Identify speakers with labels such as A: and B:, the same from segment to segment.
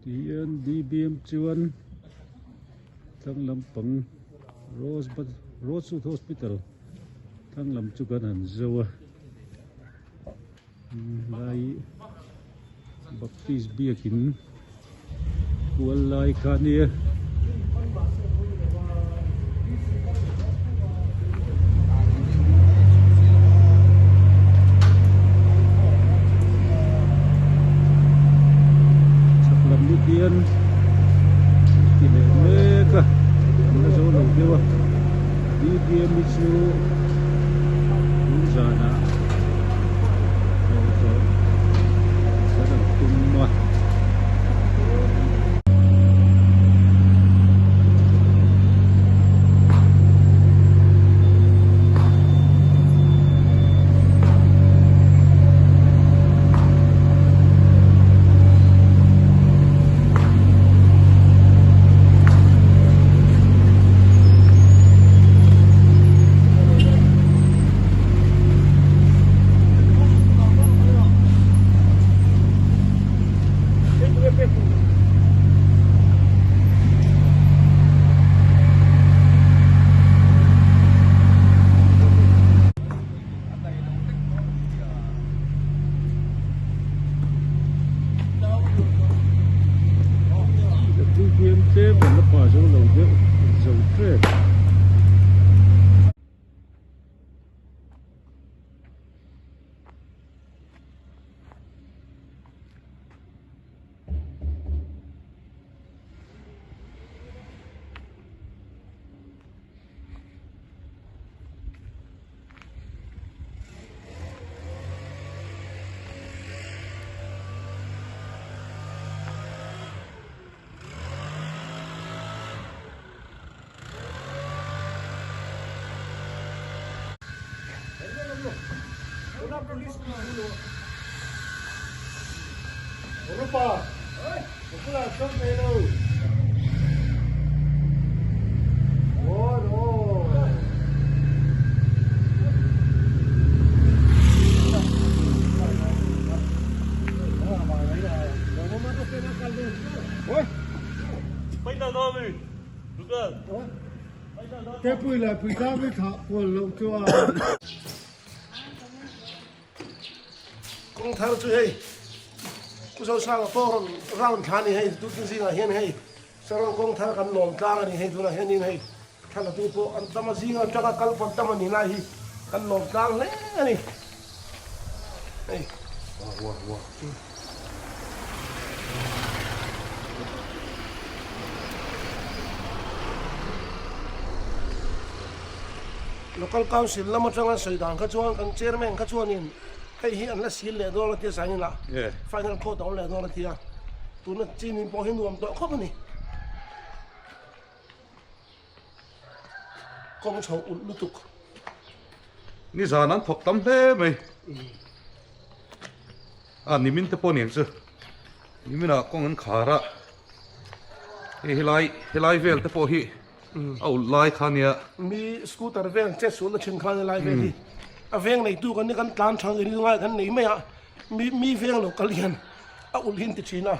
A: Tihian DBM chuan thlang lampang Rose Rosewood Hospital thlang lam chu kan han zo a lai Baptist biakin kual lai kha a nia. Chhak lam hi khian ti leh mek a an la zo lo deuh a D_B_M hi chu tun zanah hlawh zawh kan an tum a. Tlem an la pa zo lo deuh zo tep.
B: Kawng thar chu hei Pu Zosanga pawh rawn round thla a ni hei tukin zingah hian hei Saron kawng thar kan lawm tlang a ni hei tunah hianin hei thla la tu pawh an tam a zinga atanga kal pawn tam a ni lai hi kan lawm tlang hle a ni hei. Local Council lam atanga sawi dan kha chuan kan Chairman kha chuanin hei hi an la sil leh dawn a tia zanin ah final court a awm leh dawn a tia tuna chinin pawh hi nuam tawh khawp a ni. Kawng chho ulh lutuk.
C: Nizan an thawk tam hle mai. A nimin te pawh aniang chu. Niminah kawng an khar a. Hei helai helai vel te pawh hi a ulh lai kha ania.
B: Mi scooter vel chet sualna thin khan helai vel hi a veng neitu kan ni kan tlan thang ri ngai kan nei mai a. Mi mi veng lo kal hian a ulh hin ti thin a.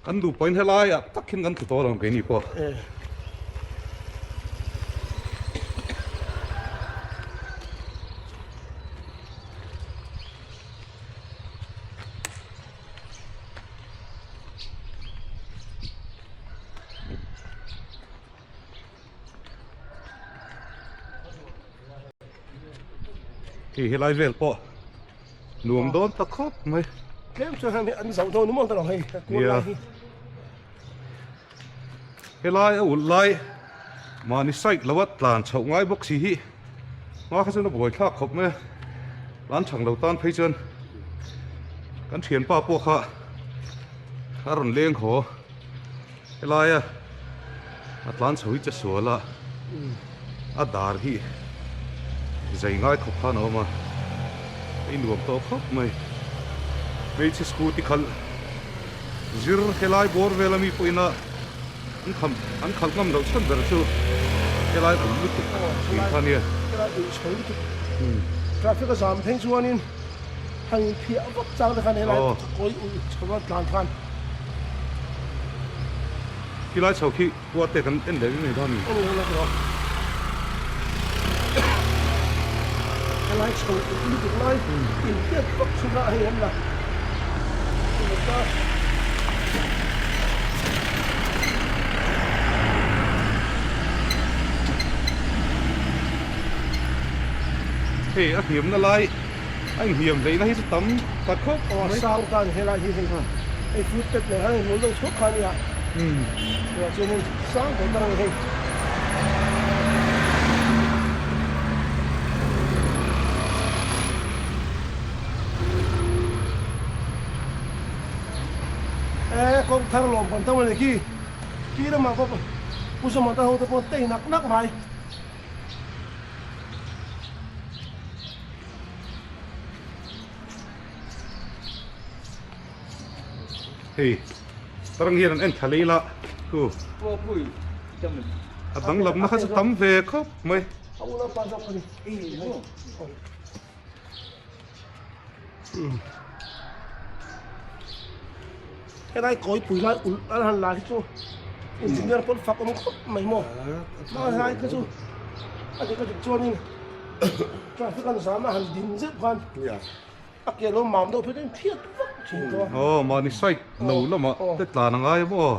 C: Kan duh pawhin helai ah tak hian kan tlu tawh lo ang keini pawh. Hei helai vel pawh nuam dawn ta khawp mai.
B: Tlem chuan hei an zoh dawn maw ta lo hei kual lai hi.
C: Helai a ulh lai mahni side lo a tlan chhoh ngai bawk si hi hma kha chuan a buai thlak khawp mai a tlan chhang lo tan phei chuan kan thianpa pawh kha a rawn leng haw. Helaia a tlan chho hi che sual a, a dar hi zai ngai khawp khan a awm a, a innuam tawh khawp mai. Hmeichhe scooty khalh zir helai bawr vel ami pawhin a an kham an khalh ngam loh chhan ber chu helai ul lutuk thin kha nia.
B: Helai ul chho lutuk traffic a zam phei chuanin. Han in phiah vak chang te khan helai kawi ui chho a tlan khan.
C: Khi lai chho khi kua te kan en leh ngei dawn a ni.
B: En leh lawk rawh. Helai chho lutuk lai in phiat vak chhunga hei an la.
C: Hei a hniamna lai a inhniam hleihna hi chu tam ta khawp mai.
B: Aw sang tan helai hi hei hei footpath nen khan hmul deuh chhuak kha a nia tunah chuanin sang tawh tak a ni hei. E kawng thar lawm kan tam a ni khi khi lamah pawh Pu Zawmata ho te pawh tei nak nak mai.
C: Hei tarang hian an en thla leh ila khu a danglamna kha chu tam ve khawp mai.
B: Helai kawipui lai ulh an han la hi chu engineer pawn fak awm khawp mai maw mahse helai kha chu a dik a dik chuanin traffic an zam a han din zeuh khan a ke lo mam deuh phei chuan thiat vak thin tawh a.
C: Aw mahni side lo lamah te tlan a ngai a maw.